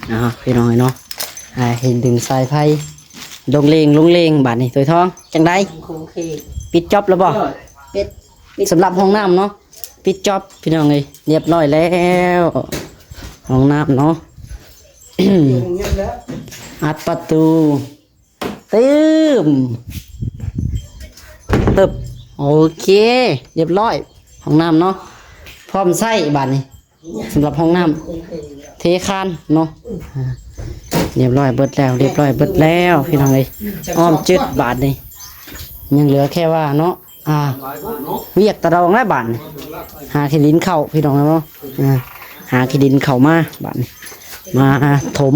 ເອົາ ພີ່ນ້ອງເອີຍເນາະ ອ່າ ເຮັດດຶງສາຍໄຟ ລົງເລງ ລົງເລງ ບາດນີ້ ໂຕຍທອງ ຈັ່ງໃດ? ໂອເຄ ປິດຈ໊ອບແລ້ວບໍ່? ປິດ ປິດ ສຳລັບຫ້ອງນ້ຳເນາະ ປິດຈ໊ອບ ພີ່ນ້ອງເອີຍ ລຽບຮ້ອຍແລ້ວ ຫ້ອງນ້ຳເນາະ ອັດປະຕູ ຕື່ມ ຕຶບ ໂອເຄ ລຽບຮ້ອຍ ຫ້ອງນ້ຳເນາະ ພ້ອມໃຊ້ບາດນີ້ ສຳລັບຫ້ອງນ້ຳ ເທຄານເນາະ ອ່າ ລຽບຮ້ອຍເບິດແລ້ວ ລຽບຮ້ອຍເບິດແລ້ວ ພີ່ນ້ອງເອີຍ ອ້ອມຈຶດບາດນີ້ ຍັງເຫຼືອແຄ່ວ່າເນາະ ອ່າ ວຽກຕາດອງແລ້ວບາດນີ້ ຫາຂີ້ດິນເຂົ້າ ພີ່ນ້ອງເນາະ ອ່າ ຫາຂີ້ດິນເຂົ້າມາບາດນີ້ ມາຖົມ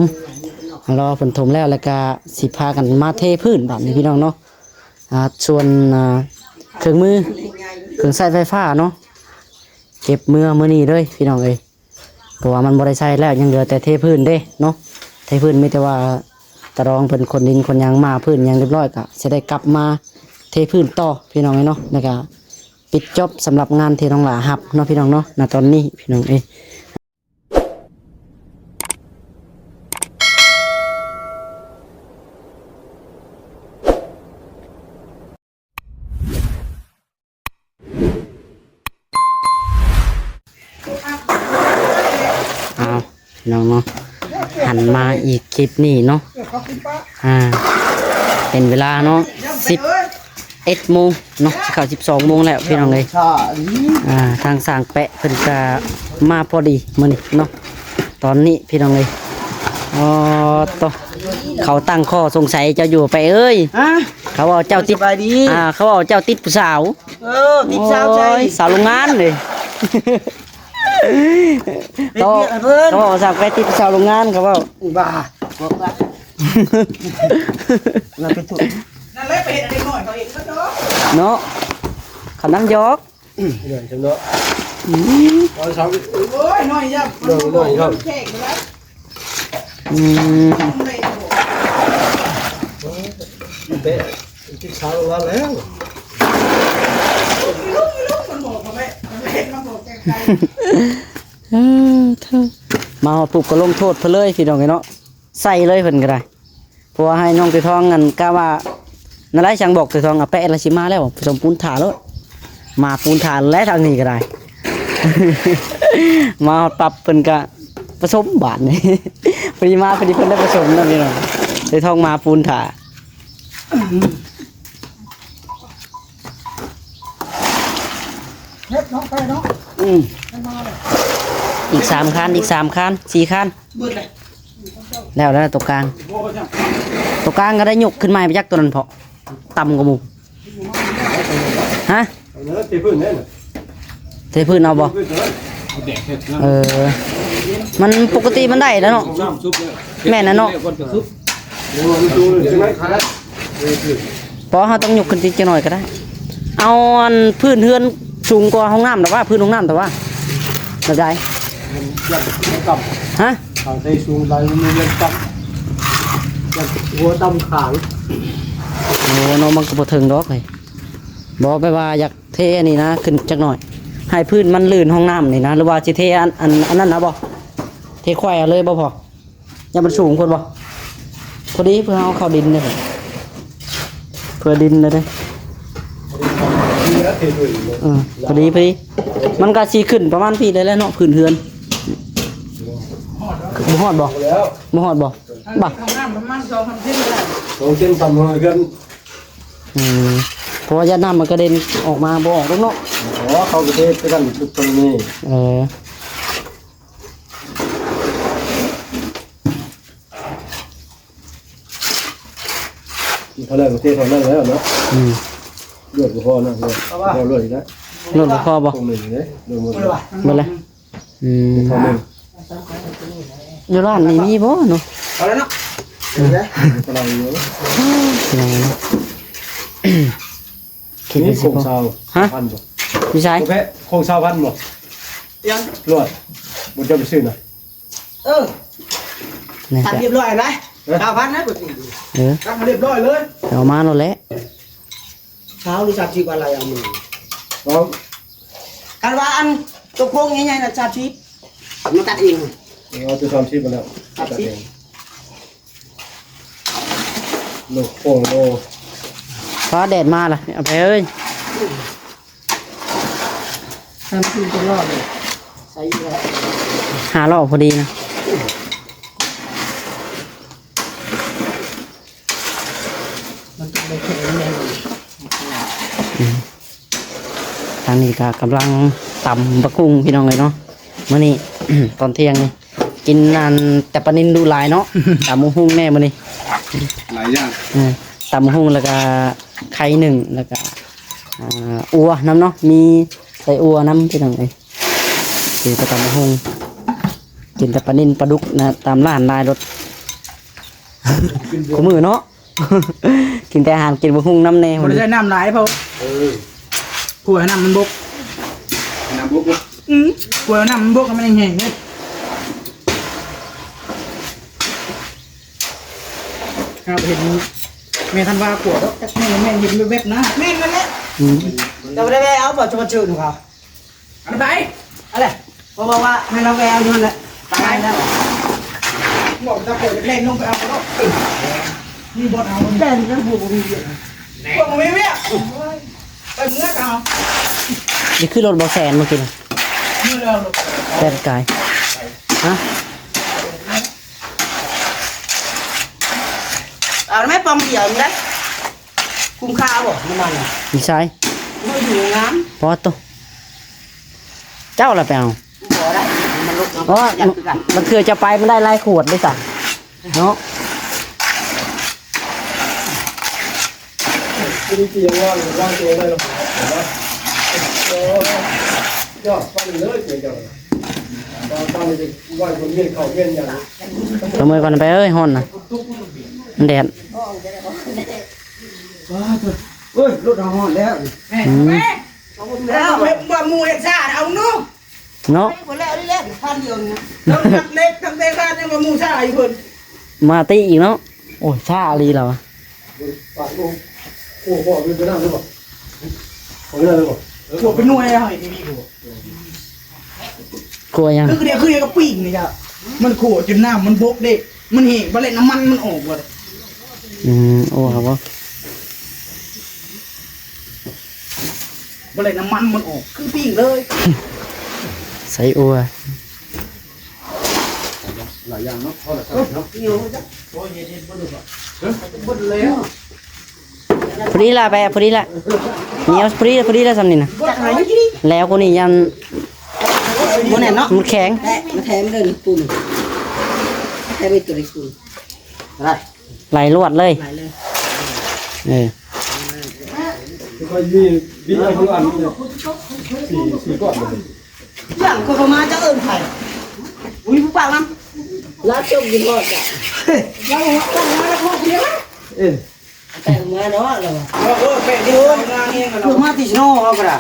ລໍເພິ່ນຖົມແລ້ວ ແລ້ວກະຊິພາກັນມາເທພື້ນບາດນີ້ ພີ່ນ້ອງເນາະ ອ່າ ສ່ວນ ອ່າ ເຄື່ອງມື ເຄື່ອງໃຊ້ໄຟຟ້າເນາະ ເກັບເມືອມື້ນີ້ເລີຍ ພີ່ນ້ອງເອີຍ ເພາະວ່າມັນບໍ່ໄດ້ໃຊ້ແລ້ວ ຍັງເຫຼືອແຕ່ເທພື້ນເດ້ເນາະ ເທພື້ນ ມີແຕ່ວ່າຕາດອງເພິ່ນຂົນດິນຂົນຫຍັງມາ ພື້ນຫຍັງລຽບຮ້ອຍ ກະຊິໄດ້ກັບມາເທພື້ນຕໍ່ ພີ່ນ້ອງເອີຍເນາະ ແລ້ວກະປິດຈ໊ອບສຳລັບງານທີ່ນ້ອງຫຼ້າຮັບເນາະ ພີ່ນ້ອງເນາະ ນະຕອນນີ້ ພີ່ນ້ອງເອີຍ. ອ້າວ ພີ່ນ້ອງເນາະ ຫັນມາອີກຄລິບນີ້ເນາະ ອ່າ ເປັນເວລາເນາະ ສິບເອັດໂມງເນາະ ຊິເຂົ້າສິບສອງໂມງແລ້ວ ພີ່ນ້ອງເອີຍ ອ່າ ທາງຊ່າງແປະເພິ່ນກະມາພໍດີມື້ນີ້ເນາະ ຕອນນີ້ ພີ່ນ້ອງເອີຍ ອໍ ໂຕ ເຂົາຕັ້ງຂໍ້ສົງໄສເຈົ້າຢູ່ ແປະເອີຍ ຮະ? ເຂົາເວົ້າເຈົ້າຕິດ ສະບາຍດີ ອ່າ ເຂົາເວົ້າເຈົ້າຕິດຜູ້ສາວ ເອີ ຕິດສາວໃສ? ໂອ້ຍ ສາວໂຮງງານເດ້ ເຮັດວຽກໃຫ້ເພິ່ນ ເຂົາເວົ້າວ່າສາວແປະຕິດສາວໂຮງງານ ເຂົາເວົ້າ ບ້າ ບໍ່ວ່າ ລະໄປທຸກ ນັ້ນແຫຼະ ໄປເຮັດໃຫ້ເດັກນ້ອຍເຂົາເອງເນາະ ເນາະ ເຂົານຳຢອກ ໜ້ອຍເນາະ ອືມ ເອົາສາມ ໂອ້ຍ ໜ້ອຍຢ່າ ໜ້ອຍ ໜ້ອຍ ໜ້ອຍ ແຂກຢູ່ແລ້ວ ອືມ ເຕະ ຕິດສາວລາວແລ້ວ ເອີ ເທີ ມາຮອດປຸບກໍລົງໂທດເພິ່ນເລີຍ ພີ່ນ້ອງເອີຍເນາະ ໃສ່ເລີຍເພິ່ນກໍໄດ້ ເພາະວ່າໃຫ້ນ້ອງເຕຍທອງ ອັນ ກະວ່າ ນັ້ນແຫຼະ ຊ່າງບອກເຕຍທອງ ອາ ແປະລະຊິມາແລ້ວ ປະສົມປູນຖ້າໂລດ ມາປູນຖ້າແລ້ວ ທາງນີ້ກໍໄດ້ ມາຮອດປັບເພິ່ນກະປະສົມບາດນີ້ ພໍດີມາ ພໍດີເພິ່ນໄດ້ປະສົມນຳ ພີ່ນ້ອງ ເຕຍທອງມາປູນຖ້າ ເຮັດເນາະ ໄປເນາະ ອືມ ເຮັດມາແລ້ວ ອີກສາມຄັນ ອີກສາມຄັນ ສີ່ຄັນ ເບິດແລ້ວ ແລ້ວ ແລ້ວໂຕກາງ ໂຕກາງກໍໄດ້ຍົກຂຶ້ນໃໝ່ໄປຈັກໂຕນັ້ນເພາະ ຕ່ຳກວ່າໝູ່ ຮະ? ເອີ ເທພື້ນເດ້ ເທພື້ນເອົາບໍ່? ເອີ ມັນປົກກະຕິມັນໄດ້ແລ້ວເນາະ ແມ່ນແລ້ວເນາະ ເພາະເຮົາຕ້ອງຍົກຂຶ້ນຕິກໜ້ອຍກໍໄດ້ ເອົາອັນພື້ນເຮືອນສູງກວ່າຫ້ອງນ້ຳດອກວ່າ ພື້ນຫ້ອງນ້ຳດອກວ່າ ແບບໃດ? ຮະ? ເອົາໃສ່ສູງໄປ ມັນເຮືອນຕ່ຳ ຢ່າງຫົວຕ່ຳຂາງ ໂອ້ ເນາະ ມັນກໍບໍ່ເຖິງດອກເຮີ້ຍ ບໍ່ ແບບວ່າຢາກ ເທອັນນີ້ນະ ຂຶ້ນຈັກໜ້ອຍ ໃຫ້ພື້ນມັນລື່ນຫ້ອງນ້ຳນີ້ນະ ຫຼືວ່າຊິເທອັນ ອັນ ອັນນັ້ນນະບໍ່? ເທໄຂວ້ເອົາເລີຍບໍ່ພໍ? ຢ້ານມັນສູງໂພດບໍ່? ພໍດີເພື່ອເຮົາເຂົ້າດິນເດ້ ເພື່ອດິນເດ້ ເອີ ພໍດີ ພໍດີ ມັນກໍຊິຂຶ້ນປະມານພີ້ໄດ້ແລ້ວເນາະ ພື້ນເຮືອນ ບໍ່ຮອດບໍ່? ບໍ່ຮອດບໍ່? ບໍ່ ຫ້ອງນ້ຳປະມານສອງສາມເຊັນ ສອງເຊັນ ສາມຮ້ອຍ ເຮືອນ ອືມ ເພາະວ່າຢ້ານນ້ຳມັນກະເດັນອອກມາ ບໍ່ອອກດອກເນາະ ອໍ ເຂົາກະເທຄືກັນທຸກຄົນນີ້ ເອີ ເທົ່າໃດກະເທເທົ່ານັ້ນແລ້ວເນາະ ອືມ ລວດບໍ່ພໍນະ ລວດ ເອົາວ່າ ເອົາລວດອີກແລ້ວ ລວດບໍ່ພໍບໍ່? ຕົງນີ້ເດ້ ລວດໝົດ ໝົດແລ້ວ ອືມ ເທົ່ານັ້ນ ຢູ່ຮ້ານນີ້ມີບໍ່ເນາະ? ເອົາແລ້ວເນາະ ເອີ ກຳລັງຢູ່ ເນາະ ຄິດວ່າຊິພໍ ຮະ? ຢູ່ໃສ? ບໍ່ແພ້ ໂຄງຊາວພັນບໍ່? ຍັງ ລວດ ບໍ່ຈະໄປຊື້ນະ ເອີ ນີ້ ຕັດຮຽບຮ້ອຍນະ ຮະ? ຊາວພັນນະ ເອີ ຕັດຮຽບຮ້ອອຍເລີຍ ເອົາມາໂລດແຫຼະ ຊາວຫຼືສາມສິບ ອາໄລເອົາມື້ ເອົາ ຄັນວ່າອັນໂຕໂຄງໃຫຍ່ໆນະ ສາມສິບ ມາຕັດເອງ ເອົາແຕ່ສາມສິບພຸ້ນແຫຼະ ສາມສິບ ໂລ ໂອ້ໂລ ຟ້າແດດມາລະ ເອົາໄປເອີຍ ສາມສິບ ຈະລອດເລີຍ ໃສ່ຢູ່ແລ້ວ ຫ້າລໍ້ພໍດີນະ. ມັນຕ້ອງໄດ້ແຂງແນ່ນອນ. ອືມ ທາງນີ້ກໍກຳລັງຕຳບັກຫຸ່ງພີ່ນ້ອງເອີຍເນາະ ມື້ນີ້ ຕອນທ່ຽງນີ້ ກິນອັນແຕ່ປານິນດຸຫຼາຍເນາະ ຕຳບັກຫຸ່ງແນ່ມື້ນີ້ ຫຼາຍຢ່າງ ເອີ ຕຳບັກຫຸ່ງ ແລ້ວກໍໄຂ່ໜຶ້ງ ແລ້ວກໍ ອ່າ ອົ່ວນຳເນາະ ມີໃສ່ອົ່ວນຳພີ່ນ້ອງເອີຍ. ກິນແຕ່ຕຳບັກຫຸ່ງ ກິນແຕ່ປານິນປາດຸກນະ ຕາມຮ້ານຫຼາຍໂລດ ຄູ່ມື້ເນາະ ກິນແຕ່ອາຫານ ກິນບັກຫຸ່ງນຳແດ່ ບໍ່ໄດ້ໃສ່ນ້ຳຫຼາຍ ເພາະ ເອີ ຂົ້ວໃຫ້ນ້ຳມັນບົກ ໃຫ້ນ້ຳບົກເນາະ ອືມ ຂົ້ວໃຫ້ນ້ຳມັນບົກ ໃຫ້ມັນແຫ້ງໆເດ້ ເຮົາເຫັນແມ່ທັນວ່າຂົ້ວດອກ ຈັກແມ່ນ ແມ່ນເຫັນແວບໆນະ ແມ່ນນັ້ນແຫຼະ ອືມ ເຈົ້າບໍ່ໄດ້ແວ່ເອົາບໍ່ ຈະມາເຈີນຳເຂົາ ອັນໃດ ອັນໃດ ເພາະວ່າໃຫ້ລາວແວ່ເອົາຢູ່ຫັ້ນແຫຼະ ຕາຍແລ້ວ ບອກຕາໂກນແລ່ນລົງໄປເອົາໂລດ ມີບ່ອນເອົາ ແລ່ນແລ້ວ ພວກບໍ່ມີວຽກ ພວກບໍ່ມີວຽກ ໄປເມືອເອົາ ນີ້ຄືລົດບໍ່ແຊນເມື່ອກີ້ນະ ເມືອແລ້ວ ແລ່ນກາຍ ຮະ ເອົາແມ່ປອງດຽວນີ້ໄດ໋ ຄຸ້ມຄ່າບໍ່ນ້ຳມັນ ມີໃສ ເຮົາຢູ່ງາມ ບໍ່ໂຕ ເຈົ້າລະໄປເອົາ ບໍ່ໄດ້ ມັນລົດເນາະ ເພາະວ່າ ມັນຄືກັນ ບາງເທື່ອຈະໄປມັນໄດ້ຫຼາຍຂວດເດ້ຊັ້ນເນາະ ບໍ່ໄດ້ເກງວ່າ ວ່າເກງໄດ້ລະ ເນາະ ເອີ ຍອດຟັງເລີຍເກງເຈົ້າ ວ່າຟັງຈະວ່າຄົນວຽນເຂົ້າວຽນຫຍັງ ເອົາເມືອກ່ອນໄປເອີຍ ຮ້ອນນະ ມັນແດດ ເອີຍ ລົດເຮົາຮ້ອນແລ້ວ ອືມ ແລ້ວ ວ່າໝູ່ເຮັດຊາເອົາໜູ ເນາະ ບໍ່ແລ້ວນີ້ແຫຼະ ຄັນດຽວນີ້ ທັງເຫຼັກທັງເຕະລາດຍັງວ່າໝູ່ຊາຢູ່ເພິ່ນ ມາຕິອີກເນາະ ໂອ້ຍ ຊາອີ່ຫຼີລາວ ປາກໂອ້ ໂອ້ ບໍ່ເປັນໄປນຳເລີຍບໍ່ ບໍ່ເປັນໄປນຳເລີຍບໍ່ ໂອ້ ເປັນໜ່ວຍແລ້ວ ນີ້ ນີ້ ໂອ້ ຂົ້ວຫຍັງ ຄືດຽວ ຄືດຽວກັບປີ້ງນີ້ຈ້ະ ມັນຂົ້ວຈົນນ້ຳມັນບົກເດ້ ມັນແຫ້ງ ບາດແລ້ວນ້ຳມັນມັນອອກເບິດ ອືມ ໂອ້ ຄັກບໍ່ ບາດແລ້ວນ້ຳມັນມັນອອກ ຄືປີ້ງເລີຍ ໃສ່ອົ່ວ ຫຼາຍຢ່າງເນາະ ພໍລະຊາບເນາະ ໂອ້ຍ ເຮັດ ເຮັດບໍ່ໄດ້ບໍ່ ເອີ ເບິດແລ້ວ ພໍດີລະ ໄປ ພໍດີລະ ໜຽວ ພໍດີ ພໍດີລະ ສ່ຳນີ້ນະ ແລ້ວກວ່ານີ້ຢ້ານ ບໍ່ແໜ້ນເນາະ ມັນແຂງ ແຕະ ມາແຖມເດີນີ້ປູນ ແຖມອີກໂຕນີ້ປູນ ໄຫຼລວດເລີຍ ໄຫຼເລີຍ ເອີ ຂ້ອຍມີບິດໃຫ້ເພິ່ນອັນ ສີ່ ສີ່ກ້ອນ ຫຍັງ ຂ້ອຍເຂົ້າມາ ເຈົ້າເອີ້ນໃຜ ບໍ່ມີຜູ້ປາກນຳ ລາວຈົມຢູ່ຮອດກະ ລາວຮອດ ລາວຮອດ ເອີ ແປງມາເນາະ ລາວວ່າ ເອີ ເອີ ແປງຢູ່ ມາທີ່ຊະໂນເຮົາກໍໄດ້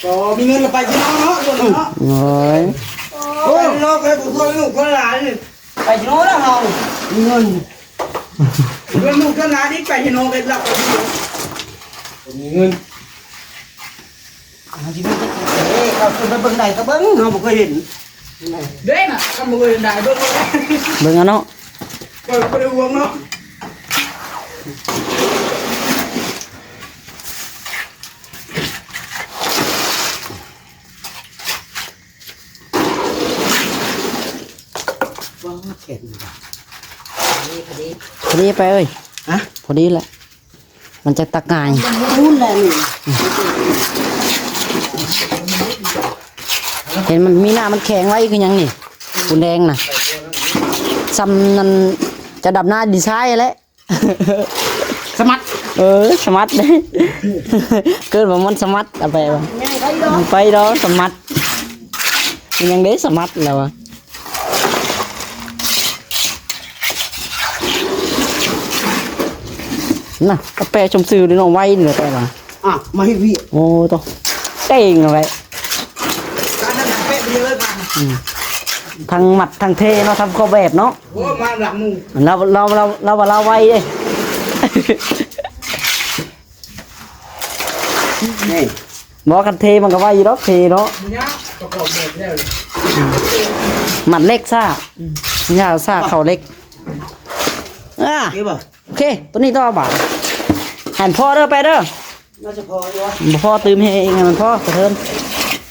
ກໍມີເງິນລະໄປຊະໂນເນາະ ເນາະ ໂອ້ຍ ໂອ້ຍ ເນາະ ໄປຜູ້ຄົນລູກຄົນຫຼານ ໄປຊະໂນແລ້ວເຮົາ ມີເງິນ ເງິນລູກເງິນຫຼານນີ້ໄປຊະໂນເປັນຫຼັກ ມີເງິນ ເຮົາຊິໄປເບິ່ງ ເອີ ເຂົາຂຶ້ນໄປເບິ່ງໄດ້ກໍເບິ່ງ ເຮົາບໍ່ເຄີຍເຫັນ ເດ້ນະ ຄັນບໍ່ເຄີຍເຫັນໄດ້ເບິ່ງ ເບິ່ງເອົາເນາະ ເບິ່ງບໍ່ໄດ້ຫ່ວງເນາະ ບໍ່ແຂນ ພໍດີ ພໍດີ ພໍດີໄປເອີຍ ຮະ ພໍດີແຫຼະ ມັນຈະຕະກາຍ ພຸ້ນແຫຼະນີ້ ເຫັນມັນມີໜ້າມັນແຂງໄວ້ຄືຫຍັງນີ້ ປູນແດງນະ ສ່ຳນັ້ນຈະດຳນາດີໄຊແຫຼະ ສະໝັດ ເອີ ສະໝັດເດ້ ເກີດວ່າມັນສະໝັດ ເອົາໄປວ່າ ໄປດອກ ໄປດອກ ສະໝັດ ເປັນຫຍັງເດ້ ສະໝັດແລ້ວວ່າ ນະ ກາແຟຊົມຊື່ເດ້ນ້ອງ ໄວນີ້ແຫຼະແປວ່າ ອ່ະ ມາເຮັດວຽກ ໂອ້ໂຕ ເກັ່ງເອົາໄວ້ ການນັ້ນແປະໄປເລີຍ ອືມ ທັງມັດທັງເທເນາະ ທັງຄອບແບບເນາະ ໂອ້ ມາຫຼັງໝູ່ ລາວ ລາວ ລາວ ລາວວ່າລາວໄວເດ້ ນີ້ ບໍ່ ຄັນເທມັນກໍໄວຢູ່ດອກ ເທເນາະ ມັນຍາກປະກອບແບບແລ້ວ ມັດເຫຼັກຊາ ອືມ ມັນຍາກຊາເຂົ້າເຫຼັກ ອ່າ ໂອເຄ ຕົວນີ້ຕໍ່ບາດ ໃຫ້ມັນພໍເດີ ແປະເດີ ໜ້າຈະພໍຢູ່ ບໍ່ພໍຕື່ມໃຫ້ອີກ ໃຫ້ມັນພໍກະເທີນ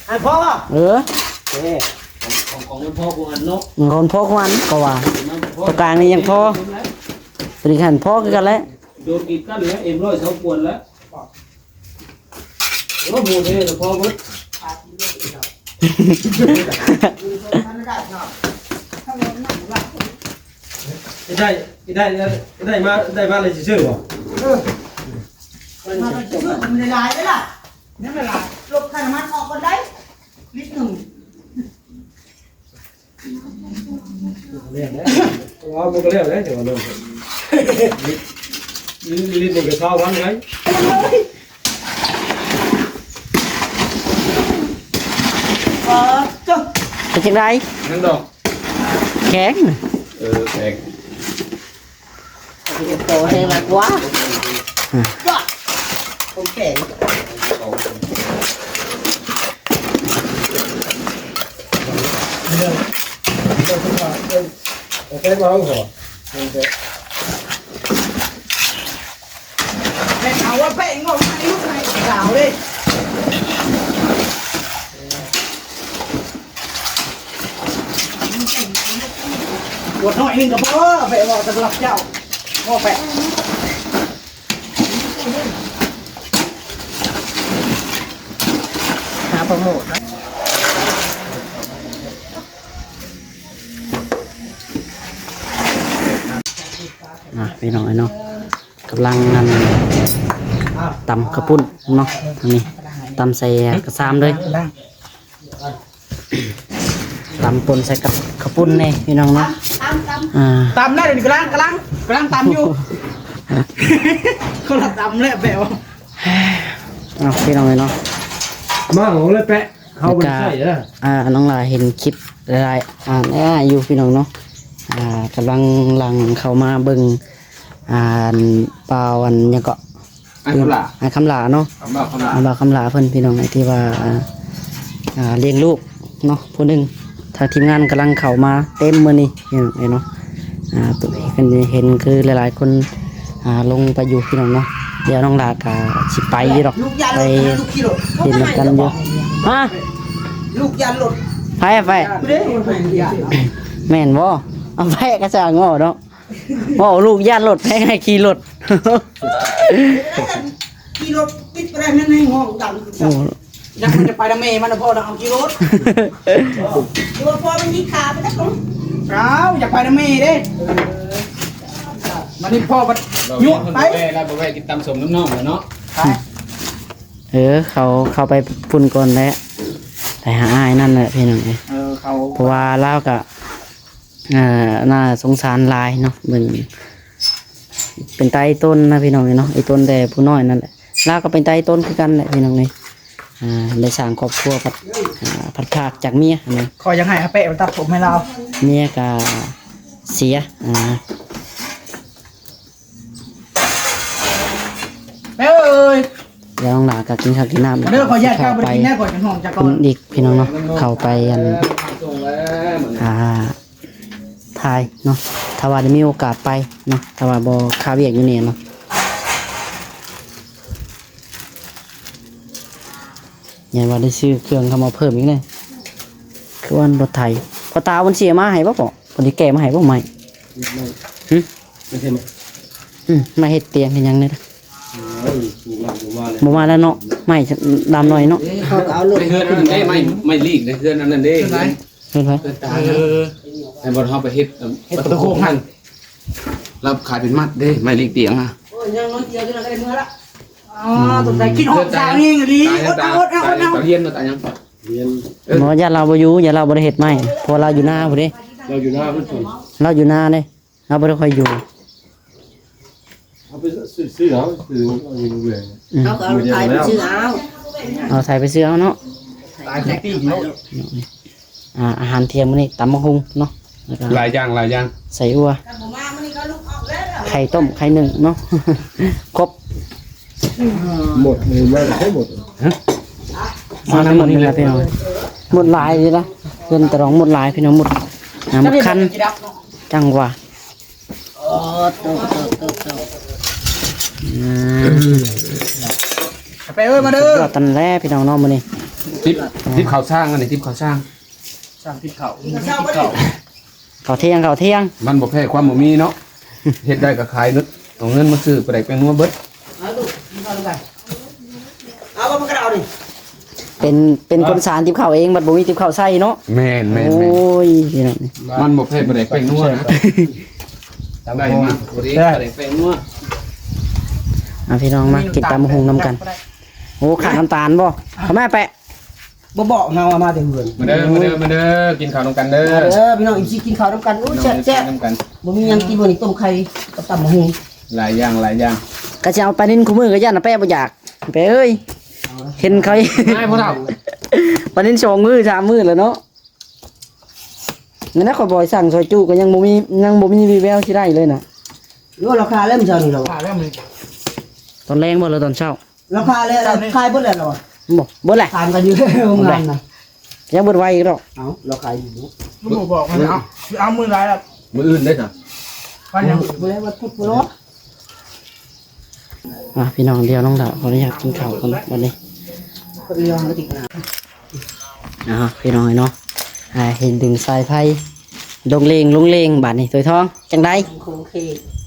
ໃຫ້ພໍ ເອີ ເອີ ຂອງ ຂອງມັນພໍກວ່າຫັ້ນເນາະ ຂອງມັນພໍກວ່າຫັ້ນກໍວ່າ ຕົວກາງນີ້ຍັງພໍ ຕົວນີ້ກໍໃຫ້ມັນພໍຄືກັນແຫຼະ ໂດນກີດກັນແລ້ວ ເອັມຮ້ອຍຊາວກວ່າແລ້ວ ໂອ້ໂຫ ເດ້ລະພໍເບິດ ໄດ້ ໄດ້ ໄດ້ມາ ໄດ້ມາແລ້ວຊິຊື້ບໍ່? ເອີ ໄດ້ມາແລ້ວຊິຊື້ ມັນຫຼາຍເດ້ລະ ຍັງຫຼາຍ ລົດຄ່ານ້ຳມັນອອກກ່ອນໄດ໋ ລິດໜຶ່ງ. ແລ້ວແຫຼະ ເອົາມັນກໍແລ້ວແຫຼະ ແຕ່ວ່າເລື່ອງ ລິດໜຶ່ງກໍຊາວພັນໄດ໋ ເປັນຈັ່ງໃດ? ຍັງດອກ ແຂງ ເອີ ແຂງ. ໂຕໃຫ້ມາກວ່າ ອືມ ຄວາມແຂງ ແຂງເອົາວ່າແຂງເອົາໃຫ້ລູກໃຫ້ສາວເດ້. ຂວດນ້ອຍໜຶ່ງກໍພໍ ເອົາໄປເວົ້າສຳລັບເຈົ້າ ພໍແປະ ຫາໂປຣໂມດເນາະ ອ່າ ພີ່ນ້ອງເອີຍເນາະ. ກຳລັງອັນ ຕຳເຂົ້າປຸ້ນເນາະ ອັນນີ້ຕຳໃສ່ກະຊາມເລີຍ ຕຳປົນໃສ່ກັບເຂົ້າປຸ້ນແດ່ພີ່ນ້ອງເນາະ ຕຳ ຕຳ ອ່າ ຕຳແລ້ວ ດຽວນີ້ກຳລັງ ກຳລັງ ກຳລັງຕຳຢູ່ ຄົນລະຕຳແຫຼະແປະ ເອົາ ພີ່ນ້ອງເອີຍເນາະ ມາເອົາເລີຍແປະ ເຮົາບໍ່ໄດ້ໃຊ້ເດີ ແລ້ວກະ ອ່າ ນ້ອງຫຼ້າເຫັນຄລິບຫຼາຍໆ ອ່າ ຫຼາຍຢູ່ພີ່ນ້ອງເນາະ ອ່າ ກຳລັງຫຼັ່ງເຂົ້າມາເບິ່ງ ອ່າ ບ່າວອັນຫຍັງເກາະ ອ້າຍຄຳຫຼ້າ ອ້າຍຄຳຫຼ້າເນາະ ຄຳຫຼ້າ ຄຳຫຼ້າ ບ່າວຄຳຫຼ້າເພິ່ນພີ່ນ້ອງ ທີ່ວ່າ ອ່າ ອ່າ ລ້ຽງລູກເນາະ ຜູ້ໜຶ່ງ ທາງທີມງານກຳລັງເຂົ້າມາເຕັມມື້ນີ້ ເຫັນເນາະ ອ່າ ເພິ່ນເຫັນຄືຫຼາຍໆຄົນ ອ່າ ລົງໄປຢູ່ພີ່ນ້ອງເນາະ ດຽວນ້ອງຫຼ້າກໍຊິໄປຢູ່ດອກ ໄປຫຼິ້ນນຳກັນຢູ່ ຮະ ລູກຢ້ານລົດ ໃຜ ໃຜ ແມ່ນບໍ່ ເອົາ ໃຜກໍຊ່າງເວົ້າເນາະ ເວົ້າລູກຢ້ານລົດ ໃຜໃຫ້ຂີ່ລົດ ຂີ່ລົດປິດບໍ່ໄດ້ ມັນແຮງຮ້ອງດັງ ໂອ້ ຢາກ ມັນຈະໄປນຳແມ່ມັນນະ ພໍ່ນະ ເອົາຂີ່ລົດ ຫຼືວ່າພໍ່ມັນມີຂາໄປຈັກ ອ້າວ ຢາກໄປນຳແມ່ເດ້ ມັນນີ້ພໍ່ມັນຍົວະໄປ ແລ້ວບໍ່ແວະກິນຕຳສົ້ມນຳນ້ອງແລ້ວເນາະ ໄປ ເອີ ເຂົາ ເຂົາໄປພຸ້ນກ່ອນແຫຼະ ໄປຫາອ້າຍນັ້ນແຫຼະພີ່ນ້ອງເອີຍ ເອີ ເຂົາ ເພາະວ່າລາວກະ ອ່າ ໜ້າສົງສານຫຼາຍເນາະ ເບິ່ງ ເປັນຕາອີ່ຕົນນະພີ່ນ້ອງເອີຍເນາະ ອີ່ຕົນແຕ່ຜູ້ນ້ອຍນັ້ນແຫຼະ ລາວກໍເປັນຕາອີ່ຕົນຄືກັນແຫຼະພີ່ນ້ອງເອີຍ ອ່າ ໄດ້ສ້າງຄອບຄົວພັດ ອ່າ ພັດພາກຈາກເມຍນະ ຂ້ອຍຢາກໃຫ້ອາແປະໄປຕັດຜົມໃຫ້ລາວ ເມຍກໍເສຍ ອ່າ ແມ່ເອີຍ ດຽວນ້ອງຫຼ້າກໍກິນເຂົ້າກິນນ້ຳ ເດີ ຂໍອະນຸຍາດເຂົ້າໄປກິນແດ່ ຂ້ອຍເປັນຫ່ວງຈັກກ່ອນ ອີກພີ່ນ້ອງເນາະ ເຂົ້າໄປອັນ ອ່າ ຖ່າຍເນາະ ຖ້າວ່າໄດ້ມີໂອກາດໄປເນາະ ຖ້າວ່າບໍ່ຄາວຽກຢູ່ນີ້ເນາະ ຢ້ານວ່າໄດ້ຊື້ເຄື່ອງເຂົ້າມາເພີ່ມອີກເດ້ ຄືວ່າບໍ່ໄທ ພໍ່ຕາເພິ່ນຊິເອົາມາໃຫ້ບໍ່ ເພິ່ນຊິແກະມາໃຫ້ບໍ່ ໄມ້ ຫຶ ໄມ້ເຮັດ ອືມ ໄມ້ເຮັດຕຽງເຮັດຫຍັງນີ້ ໂອ້ຍ ບໍ່ມາແລ້ວເນາະ ໄມ້ດຳໜ້ອຍເນາະ ເຂົາກໍເອົາລົດ ໃນເຮືອນອັນນັ້ນເດ້ ໄມ້ ໄມ້ລີກໃນເຮືອນອັນນັ້ນເດ້ ເຮືອນໃຜ ເຮືອນຕາ ເອີ ໃນບ່ອນເຮົາໄປເຮັດ ເຮັດປະຕູໂຄ້ງຫັ້ນ ລາວຂາຍເປັນມັດເດ້ ໄມ້ລີກຕຽງ ໂອ້ຍ ຍັງນ້ອຍດຽວ ເຈົ້າໜ້າກໍໄດ້ເມືອລະ ອໍ ສົງໄສຄິດຮອດສາວແຮງອີ່ຫຼີ ອົດເອົາ ອົດເອົາ ອົດເອົາ ຕາຮຽນ ຕາຫຍັງ ຮຽນ ບໍ່ ຢ້ານລາວບໍ່ຢູ່ ຢ້ານລາວບໍ່ໄດ້ເຮັດໄມ້ ເພາະວ່າລາວຢູ່ນາພຸ້ນເດ້ ລາວຢູ່ນາພຸ້ນ ລາວຢູ່ນາເດ້ ລາວບໍ່ໄດ້ຄ່ອຍຢູ່ ເອົາໄປຊື້ ຊື້ເອົາ ຊື້ເອົາຢູ່ເລື້ອຍ ອືມ ເຮົາກໍເອົາໄຖໄປຊື້ເອົາ ເອົາໄຖໄປຊື້ເອົາເນາະ ຕາຍໃສ່ປີກເນາະ ອ່າ ອາຫານທ່ຽງມື້ນີ້ຕຳບັກຫຸ່ງເນາະ ແລ້ວກໍຫຼາຍຢ່າງ ຫຼາຍຢ່າງ ໃສ່ອົ່ວ ໄຂ່ຕົ້ມ ໄຂ່ໜຶ້ງເນາະ ຄົບ ໝົດເລີຍ ມາແຕ່ໃສໝົດ ຮະ? ມານຳໝົດນີ້ແຫຼະພີ່ນ້ອງ ໝົດຫຼາຍຢູ່ລະ ເພິ່ນຕະຫຼອງໝົດຫຼາຍພີ່ນ້ອງ ໝົດ ອ່າ ໝົດຄັນ ຈັ່ງວ່າ ໂອ້ ໂຕ ໂຕ ໂຕ ໂຕ ອ່າ ໄປເອີຍ ມາເດີ ສຸດຍອດຕັນແລ້ວພີ່ນ້ອງເນາະ ມື້ນີ້ ຕິບ ຕິບເຂົ້າຊ້າງ ອັນນີ້ຕິບເຂົ້າຊ້າງ ຊ້າງຕິບເຂົ້າ ຕິບເຂົ້າ ເຂົ້າທ່ຽງ ເຂົ້າທ່ຽງ ມັນບໍ່ແພ້ຄວາມບໍ່ມີເນາະ ເຮັດໄດ້ກໍຂາຍເບິດ ເອົາເງິນມາຊື້ປາແດກແປ້ງນົວເບິດ ເອົາລູກ ກິນເຂົ້ານຳກັນ ເອົາບໍ່ ມັນກໍເອົານີ້ ເປັນ ເປັນຄົນສານຕິບເຂົ້າເອງ ບັດບໍ່ມີຕິບເຂົ້າໃສ່ເນາະ ແມ່ນໆໆ ໂອ້ຍ ພີ່ນ້ອງ ມັນບໍ່ແພ້ປາແດກແປ້ງນົວນະ ໄດ້ມາ ບໍ່ດີ ປາແດກແປ້ງນົວ ອ່າ ພີ່ນ້ອງມາກິນຕຳບັກຫຸ່ງນຳກັນ ໂອ້ ຂາດນ້ຳຕານບໍ່ ເອົາມາແປະ ບໍ່ບອກເຮົາ ເອົາມາແຕ່ເຮືອນ ມາເດີ ມາເດີ ມາເດີ ກິນເຂົ້ານຳກັນເດີ ມາເດີ ພີ່ນ້ອງ ເອັຟຊີ ກິນເຂົ້ານຳກັນ ໂອ້ຍ ແຊບໆ ກິນນຳກັນ ບໍ່ມີຫຍັງກິນມື້ນີ້ ຕົ້ມໄຂ່ກັບຕຳບັກຫຸ່ງ ຫຼາຍຢ່າງ ຫຼາຍຢ່າງ ກະຊິເອົາປານິນຄູ່ມື້ກໍຢ້ານນະແປະບໍ່ຢາກ ແປະເອີຍ ເຫັນເຂົາ ອ້າຍ ພໍ່ເຖົ້າ ປານິນສອງມື້ສາມມື້ແລ້ວເນາະ ນັ້ນນະ ຂ້ອຍບອກໃຫ້ສັ່ງຊອຍຈຸກໍຍັງບໍ່ມີ ຍັງບໍ່ມີວີແວວຊິໄດ້ເລີຍນະ ໂອ້ ລາຄາແລ້ວມື້ເຊົ້ານີ້ລະ ຕອນແລງບໍ່ ຫຼືຕອນເຊົ້າ ລາຄາແລ້ວ ຂາຍເບິດແລ້ວລະ ບໍ່ ເບິດແຫຼະ ຖາມກັນຢູ່ໂຮງງານນະ ຍັງເບິດໄວອີກດອກ ເອົ້າ ລາຄາຢູ່ ບໍ່ບອກມັນເອົາ ຊິເອົາມື້ໃດລະ ມື້ອື່ນເດ້ຊະ ວັນຫຍັງ ມື້ໃດ ວັນພຸດພຸ້ນເນາະ ອ່າ ພີ່ນ້ອງ ດຽວນ້ອງດາວຂໍອະນຸຍາດກິນເຂົ້າກ່ອນບັດນີ້ ອ່າ ພີ່ນ້ອງເອີຍເນາະ ອ່າ ເຫັນດຶງສາຍໄຟ ລົງເລງ ລົງເລງ ບາດນີ້ ໂຕຍທອງ ຈັ່ງໃດ ໂອເຄ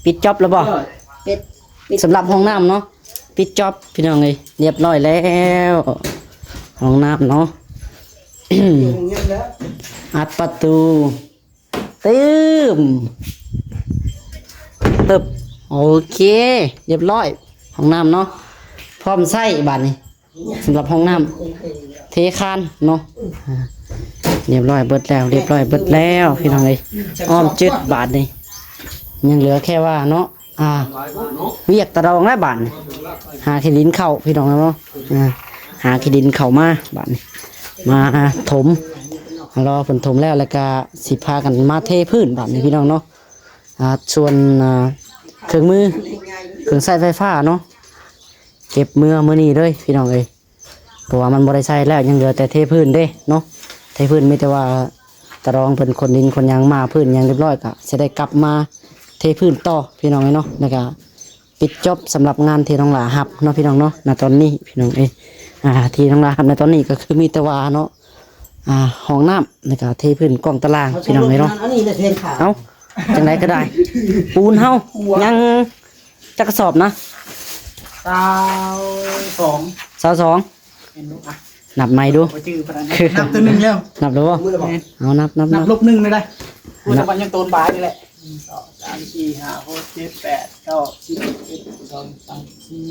ປິດຈອບແລ້ວບໍ່ ເອີ ປິດ ປິດ ສຳລັບຫ້ອງນ້ຳເນາະ ປິດຈອບ ພີ່ນ້ອງເອີຍ ລຽບຮ້ອຍແລ້ວ ຫ້ອງນ້ຳເນາະ ອັດປະຕູ ຕື່ມ ຕຶບ ໂອເຄ ລຽບຮ້ອຍ ຫ້ອງນ້ຳເນາະ ພ້ອມໃຊ້ບາດນີ້ ສຳລັບຫ້ອງນ້ຳ ເທຄານເນາະ ອ່າ ລຽບຮ້ອຍເບິດແລ້ວ ລຽບຮ້ອຍເບິດແລ້ວ ພີ່ນ້ອງເອີຍ ອ້ອມຈຶດບາດນີ້ ຍັງເຫຼືອແຄ່ວ່າເນາະ ອ່າ ວຽກຕາດອງແລ້ວບາດນີ້ ຫາຂີ້ດິນເຂົ້າ ພີ່ນ້ອງເນາະ ອ່າ ຫາຂີ້ດິນເຂົ້າມາບາດນີ້ ມາຖົມ ລໍເພິ່ນຖົມແລ້ວ ແລ້ວກະຊິພາກັນມາເທພື້ນບາດນີ້ ພີ່ນ້ອງເນາະ ອ່າ ສ່ວນ ອ່າ ເຄື່ອງມື ເຄື່ອງໃຊ້ໄຟຟ້າເນາະ ເກັບເມືອມື້ນີ້ເລີຍ ພີ່ນ້ອງເອີຍ ເພາະວ່າມັນບໍ່ໄດ້ໃຊ້ແລ້ວ ຍັງເຫຼືອແຕ່ເທພື້ນເດ້ເນາະ ເທພື້ນ ມີແຕ່ວ່າຕາດອງເພິ່ນຂົນດິນຂົນຫຍັງມາ ພື້ນຫຍັງລຽບຮ້ອຍ ກະຊິໄດ້ກັບມາເທພື້ນຕໍ່ ພີ່ນ້ອງເອີຍເນາະ ແລ້ວກະປິດຈອບສຳລັບງານທີ່ນ້ອງຫຼ້າຮັບເນາະ ພີ່ນ້ອງເນາະ ນະຕອນນີ້ ພີ່ນ້ອງເອີຍ ອ່າ ທີ່ນ້ອງຫຼ້າຮັບໃນຕອນນີ້ກໍຄືມີແຕ່ວ່າເນາະ ອ່າ ຫ້ອງນ້ຳ ແລ້ວກະເທພື້ນກ້ອງຕາລ່າງ ພີ່ນ້ອງເອີຍເນາະ ອັນນີ້ແຫຼະແທນຂາ ເອົ້າ ຈັ່ງໃດກໍໄດ້ ປູນເຮົາຍັງຈັກກະສອບນະ ຊາວສອງ ຊາວສອງ ເຫັນບໍ່ ອ່ະ ນັບໃໝ່ດູ ບໍ່ຈື່ປານໃດ ນັບຕົວໜຶ່ງແລ້ວ ນັບແລ້ວບໍ່ ແມ່ນ ເອົາ ນັບ ນັບ ນັບ ນັບລົບໜຶ່ງໄດ້ ໂອ້ ແຕ່ວ່າຍັງໂຕນບາຍນີ້ແຫຼະ ໜຶ່ງ ສອງ ສາມ ສີ່ ຫ້າ ຫົກ ເຈັດ ແປດ ເກົ້າ ສິບ ສິບເອັດ ສິບສອງ ສິບສາມ ສິບສີ່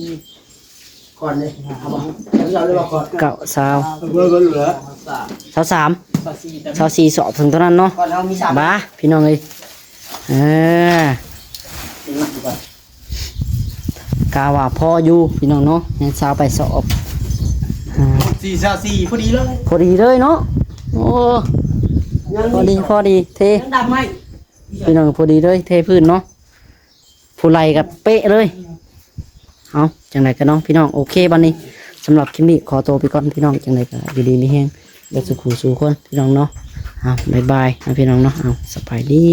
ກ່ອນເດ້ ເອົາບໍ່ ເອົາເລີຍວ່າກ່ອນ ເກົ້າ ຊາວ ເບິ່ງເບິ່ງເຫຼືອ ຊາວສາມ ຊາວສີ່ ຊາວສີ່ ສອບເຖິງຕົວນັ້ນເນາະ ກ່ອນເຮົາມີສາມ ບາ ພີ່ນ້ອງເອີຍ ເອີ ກະວ່າພໍຢູ່ພີ່ນ້ອງເນາະ ຍັງຊາວປາຍສອບ ອ່າ ສີ່ ຊາວສີ່ ພໍດີເລີຍ ພໍດີເລີຍເນາະ ໂອ້ ຍັງມີ ພໍດີ ພໍດີ ເທ ຍັງດັບໄມ້ ພີ່ນ້ອງ ພໍດີເລີຍ ເທພື້ນເນາະ ຜູ້ໄລ່ກໍເປະເລີຍ ເອົາ ຈັ່ງໃດກໍເນາະ ພີ່ນ້ອງ ໂອເຄ ບັດນີ້ ສຳລັບຄລິບນີ້ຂໍຕົວໄປກ່ອນ ພີ່ນ້ອງ ຈັ່ງໃດກໍຢູ່ດີມີແຮງ ເບິດສູ່ຜູ້ສູ່ຄົນ ພີ່ນ້ອງເນາະ ເອົາ ບາຍບາຍນະ ພີ່ນ້ອງເນາະ ເອົາ ສະບາຍດີ.